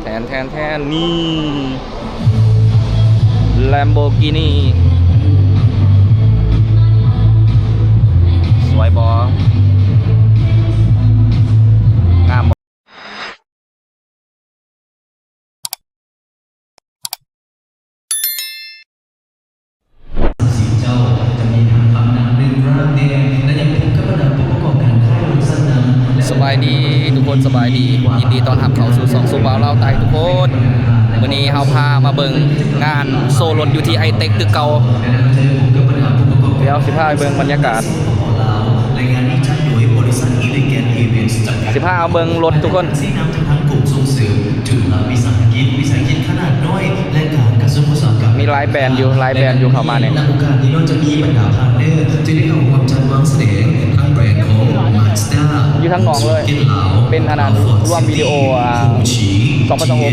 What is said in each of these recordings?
ແທນ ແທນ ແທນ ນີ້ Lamborghini ສວຍບໍ່? ງາມບໍ່? ສະບາຍດີທຸກຄົນ ສະບາຍດີ ຍິນດີຕ້ອນຮັບເຂົ້າສູ່ຊ່ອງສຸບບ່າວລາວໃຕ້ທຸກຄົນ. ມື້ນີ້ເຮົາພາມາເບິ່ງງານໂຊລົດຢູ່ທີ່ໄອເຕັກຄືເກົ່າ. ດຽວຊິພາໄປເບິ່ງບັນຍາກາດ. ສິບຫ້າເບິ່ງລົດທຸກຄົນ ມີຫຼາຍແບຣນຢູ່ ຫຼາຍແບຣນຢູ່ເຂົ້າມານີ້ ແລະ ໂອກາດນີ້ເນາະ ຈະມີບັນດາພາດເນີທີ່ໄດ້ເຂົ້າຮ່ວມຈັດວາງສະແດງ ທັງແບຣນຂອງ Mazda ຢູ່ທາງນອກເລີຍ ເປັນອັນນັ້ນ ລວມວິດີໂອ ອ່າ ສອງພັນຊາວຫົກ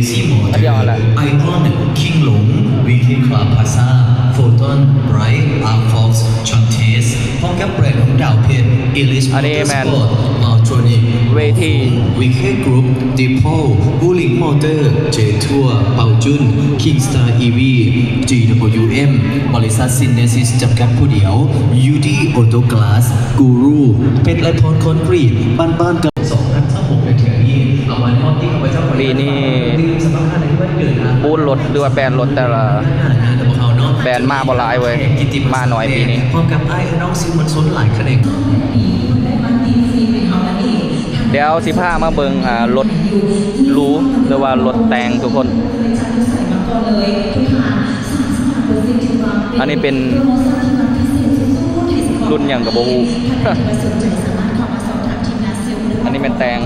ອັນດຽວຫັ້ນແຫຼະ Ion King ຫຼົງ VK Club Plaza Photon Bright Arcfox Chantes ພ້ອມກັບແບຣນຂອງດາວເພັດ Elite ອັນນີ້ແມ່ນ Motorsport Valtronic ເວທີ VK Group Depot Wuling Motor Jetour Baojun Kingstar EV GWM ບໍລິສັດ Synesis ຈຳກັດຜູ້ດຽວ Udi Auto Glass Guru ເພັດ ແລະ ພອນ ຄອນກຣີດ ບ້ານໆ ກັບ ສອງພັນຊາວຫົກ ໃນເທື່ອນີ້ ເອົາມາມອບທີ່ຂ້າພະເຈົ້າ ປີນີ້ບູດລົດ ຫຼືວ່າແບຣນລົດແຕ່ລະແບຣນມາບໍ່ຫຼາຍເວີຍ ມາໜ້ອຍປີນີ້. ພ້ອມກັບອ້າຍເອື້ອຍນ້ອງສື່ມວນຊົນຫຼາຍຂະແໜງ ດຽວຊິພາມາເບິ່ງ ອ່າ ລົດຫຼູ ຫຼືວ່າລົດແຕ່ງທຸກຄົນ. ອັນນີ້ເປັນລຸ້ນຫຍັງກໍບໍ່ຮູ້. ອັນນີ້ແມ່ນແຕ່ງ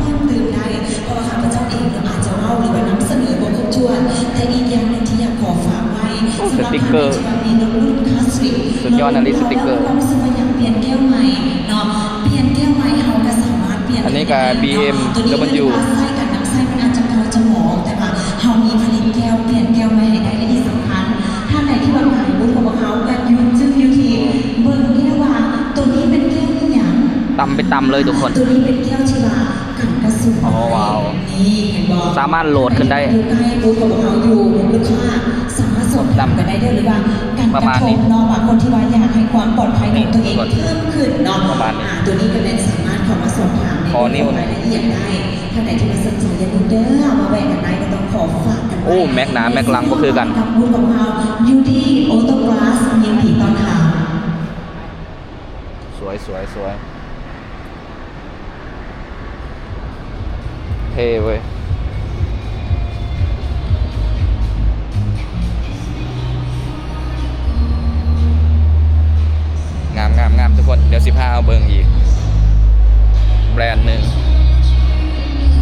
ເພາະວ່າຂ້າພະເຈົ້າເອງກໍອາດຈະເວົ້າ ຫຼືວ່ານຳສະເໜີບໍ່ຄົບຖ້ວນ, ແຕ່ອີກຢ່າງໜຶ່ງທີ່ຢາກຂໍຝາກໄວ້ ໂອ້ ສະຕິກເກີ ສຳລັບທ່ານໃດທີ່ວ່າມີລົດລຸ້ນຄລາສສິກ ສຸດຍອດອີ່ຫຼີ ສະຕິກເກີ ແລ້ວກໍຮູ້ສຶກວ່າຢາກປ່ຽນແກ້ວໃໝ່ເນາະ, ປ່ຽນແກ້ວໃໝ່ເຮົາກໍສາມາດປ່ຽນ ອັນນີ້ກໍ ບີເອັມດັບເບິນຢູ ໂຕນີ້ເວລາໃຊ້ການນຳໃຊ້ມັນອາດຈະເກົ່າຈະໝອງ, ແຕ່ວ່າເຮົາມີຜະລິດແກ້ວ ປ່ຽນແກ້ວໃໝ່ໃຫ້ໄດ້ ແລະ ທີ່ສຳຄັນ ທ່ານໃດທີ່ວ່າຂາຍບຸນຂອງພວກເຮົາ ກໍຢູ່ ຈຶ່ງຢູ່ທີ່ເບິ່ງແກ້ວວ່າໂຕນີ້ເປັນແກ້ວອີ່ຫຍັງ ຕຳໄປຕຳເລີຍທຸກຄົນ ໂຕນີ້ເປັນແກ້ວທີ່ວ່າ ໂອ້ ວ້າວ ນີ້ເຫັນບໍ່ ສາມາດໂຫຼດຂຶ້ນໄດ້ ຢູ່ໃກ້ບູດຂອງພວກເຮົາຢູ່ ລູກຄ້າສາມາດສອບຖາມກັນໄດ້ເດີ ຫຼືວ່າກັນກະທົບເນາະ ບາງຄົນທີ່ວ່າຢາກໃຫ້ຄວາມປອດໄພຂອງຕົວເອງເພີ່ມຂຶ້ນເນາະ ປະມານນີ້ ອ່າ ຕົວນີ້ກໍແມ່ນສາມາດເຂົ້າມາສອບຖາມໃນເລື່ອງຂອງລາຍລະອຽດໄດ້. ທ່ານໃດທີ່ວ່າສົນໃຈຢ່າລືມເດີ ມາແວະກັນໄດ້ ກໍຕ້ອງຂໍຝາກກັນໄວ້ ໂອ້ ແມັກໜາແມັກຫຼັງບໍ່ຄືກັນ ກັບບູດຂອງເຮົາ ຢູດີ ອໍໂຕ້ກລາສ ຍິນດີຕ້ອນຮັບ. ສວຍ ສວຍ ສວຍ ເທ່ເວີຍ ງາມ ງາມ ງາມທຸກຄົນ. ດຽວຊິພາເອົາເບິ່ງອີກແບຣນໜຶ່ງ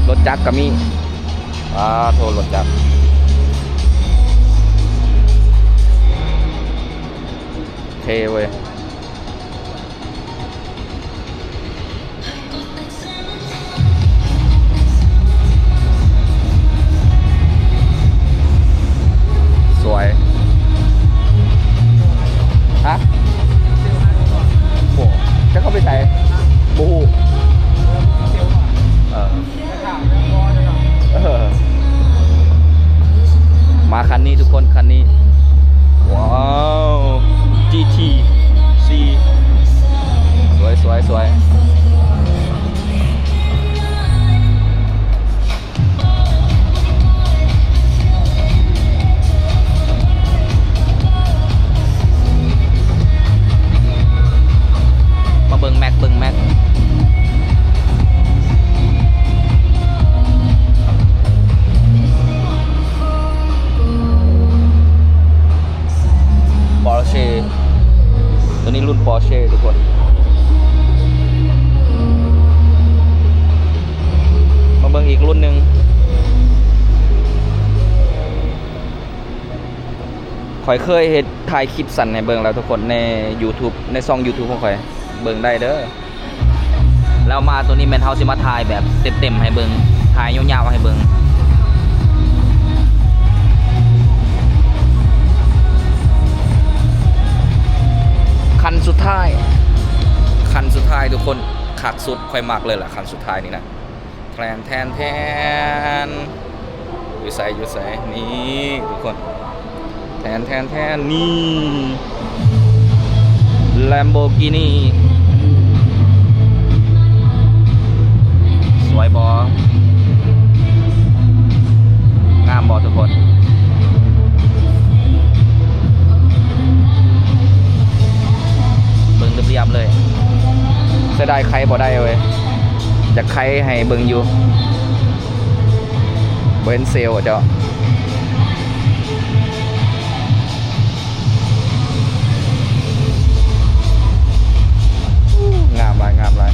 ລົດຈັກກໍມີ. ປາໂທ ລົດຈັກ ເທ່ເວີຍ. ສວຍ ຮະ ໂຫ ຈະເຂົ້າໄປໃສ? ບໍ່ຮູ້ ເອີ ເອີ ມາຄັນນີ້ທຸກຄົນ ຄັນນີ້ ວ້າວ ຈີທີສີ່ ສວຍ ສວຍ ສວຍ. ມາເບິ່ງແມັກ ເບິ່ງແມັກ ປອເຊ່ ຕົວນີ້ລຸ້ນປອເຊ່ທຸກຄົນ. ມາເບິ່ງອີກລຸ້ນໜຶ່ງ ຂ້ອຍເຄີຍເຮັດ ຖ່າຍຄລິບສັ້ນໃຫ້ເບິ່ງແລ້ວທຸກຄົນ ໃນຢູທູບ ໃນຊ່ອງຢູທູບຂອງຂ້ອຍ ເບິ່ງໄດ້ເດີ. ແລ້ວມາໂຕນີ້ແມ່ນເຮົາຊິມາຖ່າຍແບບເຕັມໆໃຫ້ເບິ່ງ ຖ່າຍຍາວໆໃຫ້ເບິ່ງ. ຄັນສຸດທ້າຍ ຄັນສຸດທ້າຍທຸກຄົນ ຄັກສຸດ ຂ້ອຍມັກເລີຍລະ ຄັນສຸດທ້າຍນີ້ນະ. ແທນ ແທນ ແທນ ຢູ່ ໃສຢູ່ໃສ ນີ້ທຸກຄົນ ແທນໆໆ ນີ້ Lamborghini ສວຍບໍ່? ງາມບໍ່ທຸກຄົນ? ເບິ່ງລຽບໆ ເລີຍ ເສຍດາຍໄຂບໍ່ໄດ້ເວີຍ ຢາກໄຂໃຫ້ເບິ່ງຢູ່. ບໍ່ເຫັນເຊວເຈົ້າ. ງາມຫຼາຍ ງາມຫຼາຍ.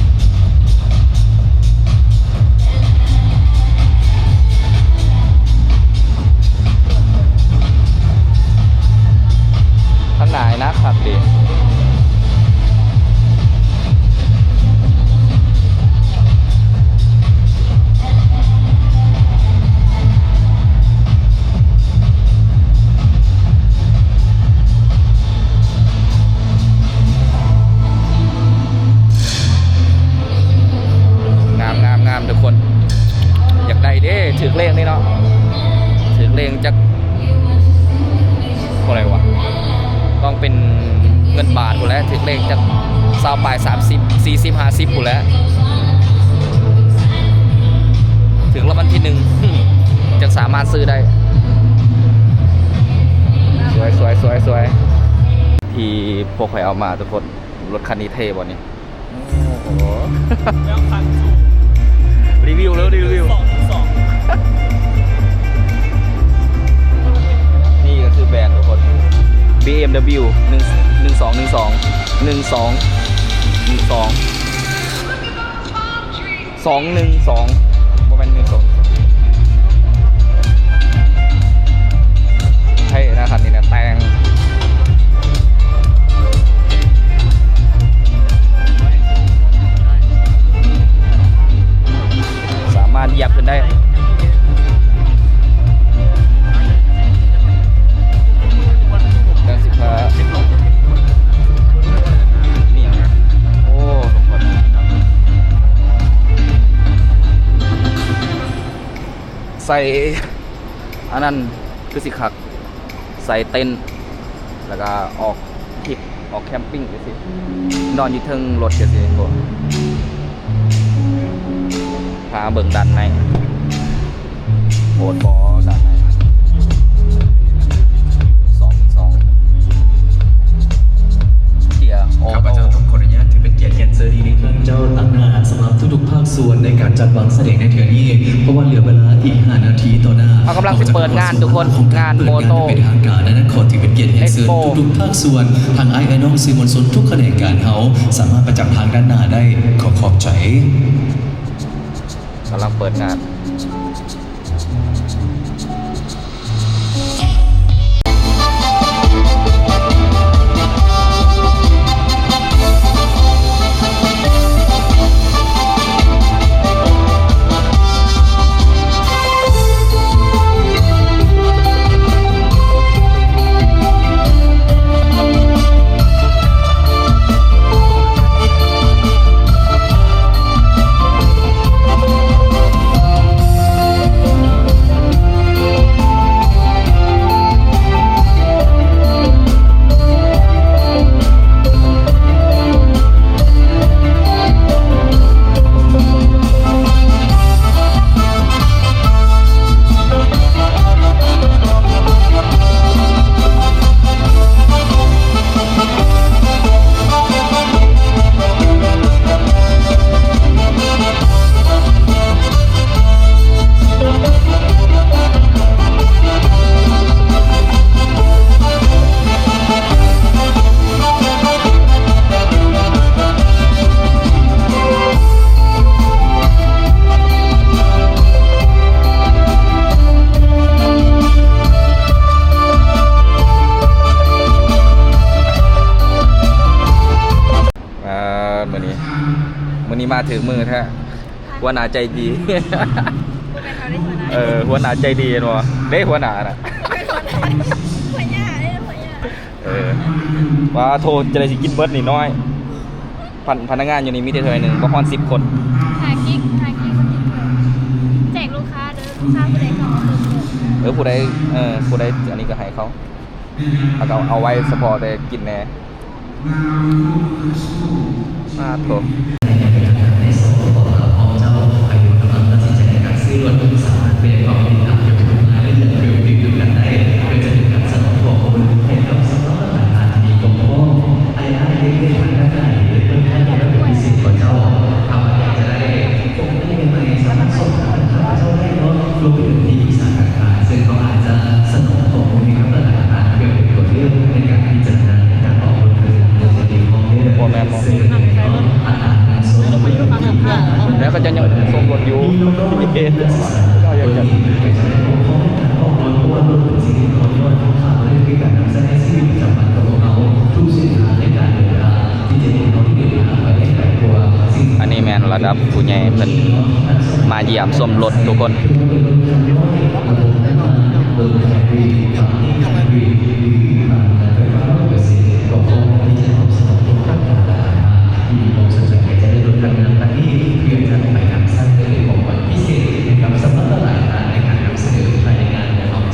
ທາງໜ້າໜັກຄັກເດ. ງາມ ງາມ ງາມ ທຸກຄົນ ຢາກໄດ້ເດ້ ຖືກເລກນີ້ເນາະ ຖືກເລກຈັກ ເທົ່າໃດວະ ຕ້ອງເປັນເງິນບາດພຸ້ນແຫຼະ ຖືກເລກຈັກຊາວປາຍ ສາມສິບ ສີ່ສິບ ຫ້າສິບ ພຸ້ນແຫຼະ ຖືກລາງວັນທີໜຶ່ງ ຈັ່ງສາມາດຊື້ໄດ້. ສວຍ ສວຍ ສວຍ ສວຍ ທີ່ພວກຂ້ອຍເອົາມາທຸກຄົນ. ລົດຄັນນີ້ເທ່ບໍ່ນີ້? ໂອ້ໂຫ ແລ້ວຄັນສູງ ຣີວິວເລີຍ ຣີວິວ ສອງ ສອງ ນີ້ກໍຄືແບຣນທຸກຄົນ ບີເອັມດັບເບິວ ໜຶ່ງ ໜຶ່ງສອງ ໜຶ່ງສອງ ໜຶ່ງສອງ ໜຶ່ງສອງ ສອງໜຶ່ງສອງ ບໍ່ແມ່ນໜຶ່ງສອງ ເທ່ນະຄັນນີ້ນະ ແຕ່ງ ສາມາດຢຽບຂຶ້ນໄດ້. ເລື່ອງສິບຫ້າ ນີ້ຫຍັງ? ໂອ້ ທຸກຄົນ ໃສ່ອັນນັ້ນຄືຊິຄັກ ໃສ່ເຕັນ ແລ້ວກະອອກທຣິບ ອອກແຄມປິງຈັ່ງຊີ້ ນອນຢູ່ເທິງລົດຈັ່ງຊີ້ ໂອ້ ພາເບິ່ງດ້ານໃນ. ໂຫດບໍ່ ສາມ ສອງ ສອງ ເກຍໂອໂຕ້ ຂ້າພະເຈົ້າຕ້ອງຂໍອະນຸຍາດຖືເປັນກຽດຮຽນເຊີນອີກຄັ້ງເຈົ້າ ຕາງໜ້າສຳລັບທຸກໆພາກສ່ວນໃນການຈັດວາງສະແດງໃນເທື່ອນີ້ ເພາະວ່າເຫຼືອເວລາອີກຫ້ານາທີຕໍ່ໜ້າ ເຮົາກຳລັງຊິເປີດງານທຸກຄົນ ງານໂມໂຕ້ ເປັນທາງການ ດັ່ງນັ້ນ ຂໍຖືເປັນກຽດຮຽນເຊີນທຸກໆພາກສ່ວນ ທັງອ້າຍ ແອະ ນ້ອງ ສື່ມວນຊົນທຸກຂະແໜງການເຮົາສາມາດປະຈຳທາງດ້ານໜ້າໄດ້ ຂໍຂອບໃຈ. ກຳລັງເປີດງານ. ອ່າ ມື້ນີ້ ມື້ນີ້ມາຖືກມື້ແທ້ ຫົວໜ້າໃຈດີ ບໍ່ແມ່ນເຮົາເດ້ຫົວໜ້າ ເອີ ຫົວໜ້າໃຈດີແມ່ນບໍ່ ເດ້ຫົວໜ້ານະ ບໍ່ແມ່ນຫົວໜ້າ ຫົວຫຍ້າເດ້ ຫົວຫຍ້າ ເອີ ວ່າໂທ ຈະໄດ້ຊິກິນເບິດນີ້ນ້ອຍ ພະ ພະນັກງານຢູ່ນີ້ມີແຕ່ເທົ່າໃດໜຶ່ງ ບໍ່ຮອດສິບຄົນ ຫ້າກິກ ຫ້າກິກ ແຈກລູກຄ້າເດີ ລູກຄ້າຜູ້ໃດເຂົ້າມາເບິ່ງເດີ. ເອີ ຜູ້ໃດ ເອີ ຜູ້ໃດອັນນີ້ກໍໃຫ້ເຂົາ ເຂົາກໍເອົາໄວ້ສະເພາະແຕ່ກິນແດ່. ສາທຸ. ໃນສອງປອບກັບຂອງເຈົ້າ ໃຜກຳລັງຕັດສິນໃຈໃນການຊື້ລົດ ສາມາດແວະເຂົ້າໄປຕິດຕາມ Facebook ລາຍລະອຽດເພີ່ມຕື່ມນຳກັນໄດ້ ເພື່ອຈະເປັນການສະໜອງຂອບຄຸນໃຫ້ກັບສຳລັບທ່ານທີ່ມີກອງຂອງ ອ້າຍໆ ເລັກໆ ທາງດ້ານໜ້ານີ້ເປັນເລື່ອງໃຫ້ແລະເປັນພິເສດກວ່າເຈົ້າ. ຖ້າວ່າຢາກຈະໄດ້ ໂຄງການໃໝ່ໆ ສາມາດສອບຖາມທາງຂ້າພະເຈົ້າໄດ້ເນາະ ລວມໄປເຖິງທີ່ປຶກສາການຄ້າ ເຊິ່ງເຮົາອາດຈະສະໜອງຂໍ້ມູນໃຫ້ກັບທະນາຄານເພື່ອເປັນຕົວເລືອກໃນການພິຈາລະນາໃນການອອກລົດເທື່ອໃນເດືອນນີ້ພ້ອມເດີ. ບໍ່ແມ່ນບໍ່ ເຊິ່ງເນາະ ອັດຕາເງິນສົດ ແລ້ວເຂົາເຈົ້າຍັງສົມລົດຢູ່ ເຂົາເຈົ້າຢາກຈະ ອັນນີ້ແມ່ນລະດັບຜູ້ໃຫຍ່ເພິ່ນມາຢ້ຽມຊົມລົດທຸກຄົນ.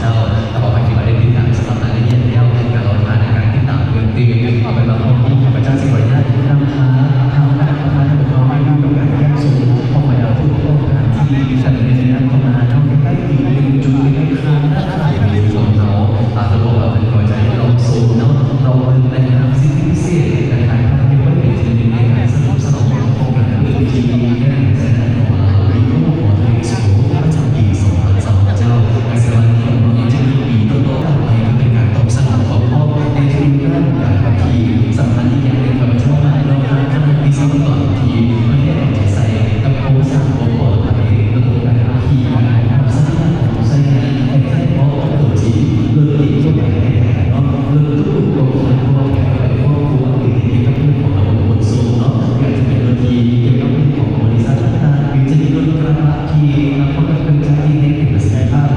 ເຈົ້າ ຖ້າວ່າໃຜທີ່ວ່າໄດ້ຕິດຕາມສຳລັບລາຍລະອຽດແລ້ວ ກະລໍຖ້າໃນການຕິດຕາມເພີ່ມຕື່ມ. ເອົາເປັນວ່າຮອບນີ້ ຂ້າພະເຈົ້າຊິຂໍອະນຸຍາດນຳພາ ພາ ພາພວກເຮົາໄປຢູ່ກັບການຢ້ຽມຊົມຂອງບັນດາຜູ້ປະກອບການທີ່ສະເໜີແນະນຳເຂົ້າມາເນາະ ໃກ້ໆ ອີກໜຶ່ງຈຸດ ໃກ້ໆ ຄານ ຄານທີ່ຂອງເຮົາ ອາ ຕ້ອງບອກວ່າເພິ່ນກໍຈະໄດ້ລອງຊົມເນາະ ລອງເບິ່ງ ແລະ ຮັບສິດພິເສດ ແລະ ການພາເກັບໄວ້ເປັນທີ່ລະລຶກໃນການສະໜອງຂອງການເປີດເວທີໃນງານແສດງຂອງມະຫາວິທະຍາໄລ ປະຈຳປີສອງພັນຊາວຫ້າ ເຈົ້າ ແລະ ສະຫະວັນນີ້ ເຮົາຍັງຈະມີປີຕໍ່ໆໄປ ກໍເປັນການຕອບສະໜອງຄວາມພ້ອມໃນທຸກດ້ານການຂັບຂີ່. ສຳຄັນອີກຢ່າງໜຶ່ງ ຂ້າພະເຈົ້າມັກເນາະ ທາງຄະນະວິສະວະກອນທີ່ເພິ່ນໄດ້ເອົາໃຈໃສ່ກັບໂຄງສ້າງຄວາມປອດໄພ ລະບົບການຂັບຂີ່ ການຮັບສະໜອງການໃຊ້ງານ ໂດຍສະເພາະລົດທີ່ລົດຕິດທົ່ວໄປໃນແຂວງເນາະ ລົດຕູ້ ລົດຂນສົ່ງ ແລະ ລົດຂນສົ່ງ ຫຼື ທີ່ເຮັດກັບເລື່ອງຂອງລະບົບຂົນສົ່ງເນາະ ກໍອາດຈະເປັນລົດທີ່ກ່ຽວກັບເລື່ອງຂອງບໍລິສັດຕ່າງໆ ຫຼື ຈະມີລົດກະບະທີ່ນຳເຄື່ອງຈັກທີ່ເຮັດເປັນປະສິດທິພາບ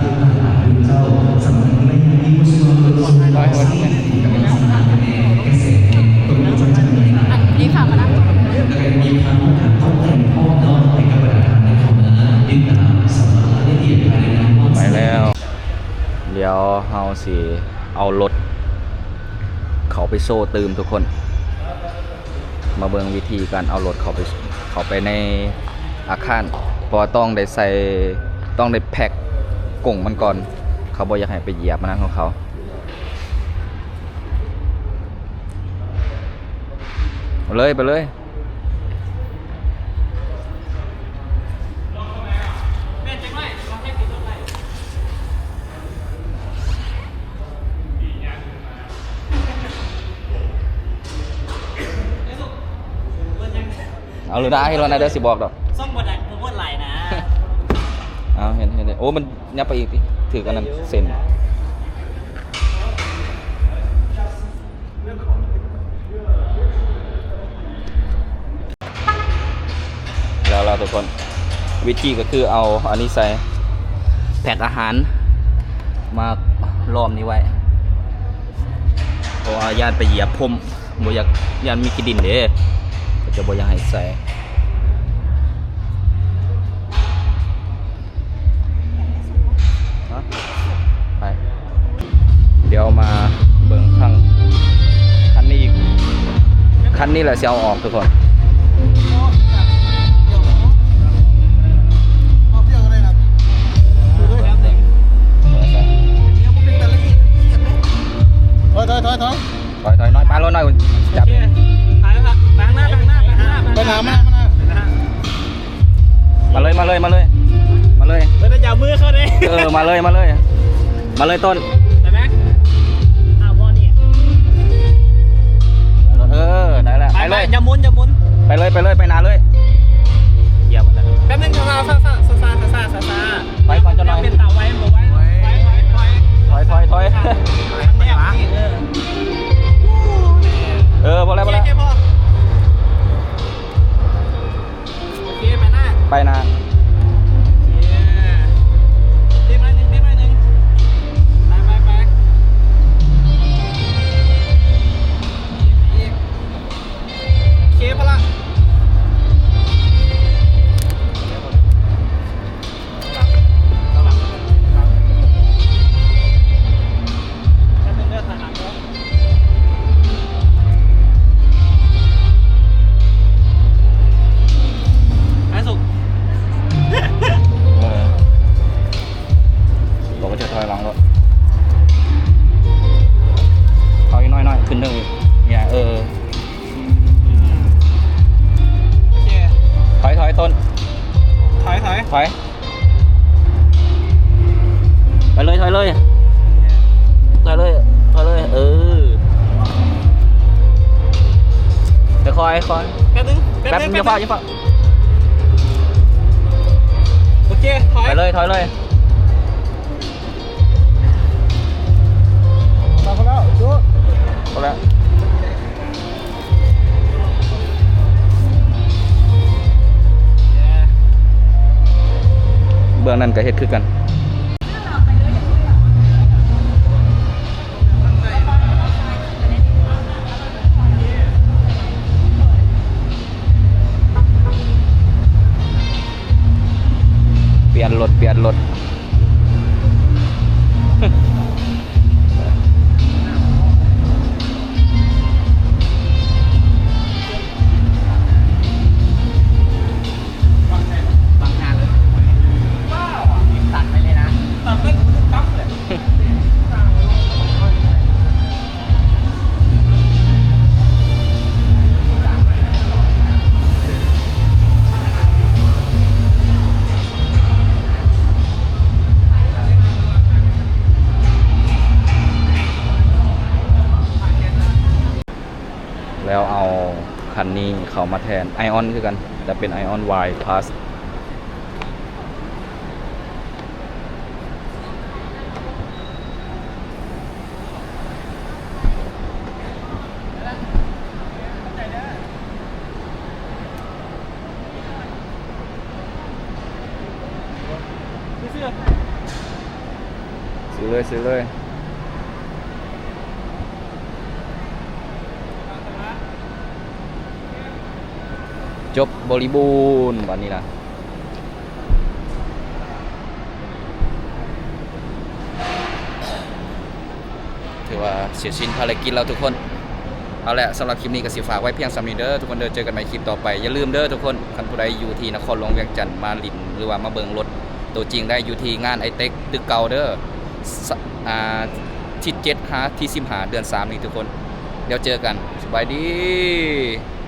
ອັນນີ້ຂ້າມານະ ໄປແລ້ວ ດຽວເຮົາຊິເອົາລົດເຂົ້າໄປໂຊຕື່ມທຸກຄົນ. ມາເບິ່ງວິທີການເອົາລົດເຂົ້າໄປ ເຂົ້າໄປໃນອາຄານ ເພາະວ່າຕ້ອງໄດ້ໃສ່ ຕ້ອງໄດ້ແພັກກົງມັນກ່ອນ ເຂົາບໍ່ຢາກໃຫ້ໄປຢຽບມັນນະຂອງເຂົາ. ໄປເລີຍ ໄປເລີຍ. ເອົາ ຫຼື ໄດ້ ເຮັດແນວໃດ ຊິບອກດອກ ຊ່ອງບໍ່ດັງ ໂປຣໂມດຫຼາຍນະ. ເອົາ ເຮັດ ເຮັດ ໂອ້ ມັນຍັບໄປອີກຕິ ຖືກອັນນັ້ນເຊັນ. ແລ້ວໆ ທຸກຄົນ ວິທີກໍຄືເອົາອັນນີ້ໃສ່ ແພັກອາຫານມາລ້ອມນີ້ໄວ້ ເພາະວ່າຢ້ານໄປຢຽບພົມ ບໍ່ຢາກ ຢ້ານມີຂີ້ດິນເດ້ ເຂົາເຈົ້າບໍ່ຢາກໃຫ້ໃສ່. ຮະ ໄປ ດຽວມາເບິ່ງທາງຄັນນີ້ອີກ ຄັນນີ້ແຫຼະຊິເອົາອອກທຸກຄົນ. ຖອຍ ຖອຍ ຖອຍ ຖອຍ. ຖອຍ ຖອຍໜ້ອຍ ປາລົດໜ້ອຍ ຈັບ ໂອເຄ ໄປ ໄປ ໄປຂ້າງໜ້າ ໄປຂ້າງໜ້າ ໄປຂ້າງໜ້າ ໄປໜ້າ ໄປໜ້າ ໄປໜ້າ ໄປໜ້າ. ມາເລີຍ ມາເລີຍ ມາເລີຍ ມາເລີຍ. ເພິ່ນຈະເອົາມືເຂົ້າເດ້. ເອີ ມາເລີຍ ມາເລີຍ ມາເລີຍຕົ້ນ ໄດ້ໄໝ? ເອົາບໍ່ນີ້? ເອີ ໄດ້ແລ້ວ ໄປ ໄປເລີຍ ຢ່າໝຸນ ຢ່າໝຸນ ໄປເລີຍ ໄປເລີຍ ໄປໜ້າເລີຍ. ຢຽບມັນນະ ແປັບໜຶ່ງ ຊ້າໆ ຊ້າໆ ຊ້າໆ ຊ້າໆ ຊ້າໆ. ໄປກ່ອນຈັກໜ້ອຍ ເປັນຕາໄວບໍ່ໄວ ໄວ ໄວ ໄວ ຖອຍ ຖອຍ ຖອຍ ຖອຍ ແນບນີ້ ເອີ ເອີ ພໍແລ້ວ ພໍແລ້ວ ໂອເຄ ພໍ ໂອເຄ ໄປໜ້າ ໄປໜ້າ ໂອເຄ ຕີມໜ້ອຍໜຶ່ງ ຕີມໜ້ອຍໜຶ່ງ ໄປ ໄປ ໄປ ອີກ ໂອເຄ ພໍລະ. ບອກວ່າຈະຖອຍຫຼັງໂລດ ຖອຍໜ້ອຍໆ ຂຶ້ນເທິງອີກ ນີ້ນະ ເອີ ໂອເຄ ຖອຍ ຖອຍ ຕົ້ນ ຖອຍ ຖອຍ ຖອຍ ໄປເລີຍ ຖອຍເລີຍ ຖອຍເລີຍ ຖອຍເລີຍ ເອີ ຄ່ອຍໆ ຄ່ອຍ ແປັບໜຶ່ງ ແປັບໜຶ່ງ ແປັບໜຶ່ງ ແປັບໜຶ່ງ ຢ່າຟ້າວ ຢ່າຟ້າວ ໂອເຄ ຖອຍ ໄປເລີຍ ຖອຍເລີຍ ພໍແລ້ວ ຈຸ ພໍແລ້ວ ເບື້ອງນັ້ນກໍເຮັດຄືກັນ. ປ່ຽນລົດ ປ່ຽນລົດ ບັງໜ້າເລີຍ ຕັດໄປເລີຍນະ ຕັດເລີຍ ຕັດເລີຍ. ແລ້ວເອົາຄັນນີ້ເຂົ້າມາແທນ Ion ຄືກັນ ຈະເປັນ Ion Y Plus. ຊື້ເລີຍ ຊື້ເລີຍ ຈົບບໍລິບູນບາດນີ້ນະ. ຖືວ່າເສັດສິ້ນພາລະກິດແລ້ວທຸກຄົນ. ເອົາແຫຼະ ສຳລັບຄລິບນີ້ກໍຊິຝາກໄວ້ພຽງສ່ຳນີ້ເດີທຸກຄົນເດີ. ເຈີກັນໃໝ່ຄລິບຕໍ່ໄປ. ຢ່າລືມເດີທຸກຄົນ, ຄັນຜູ້ໃດຢູ່ທີ່ນະຄອນຫຼວງວຽງຈັນ ມາຫຼິ້ນ ຫຼືວ່າມາເບິ່ງລົດໂຕຈິງໄດ້ ຢູ່ທີ່ງານໄອເຕັກຕຶກເກົ່າເດີ. ສະ ອາ ທີເຈັດຫາທີສິບຫ້າ ເດືອນສາມນີ້ທຸກຄົນ. ແລ້ວເຈີກັນ. ສະບາຍດີ.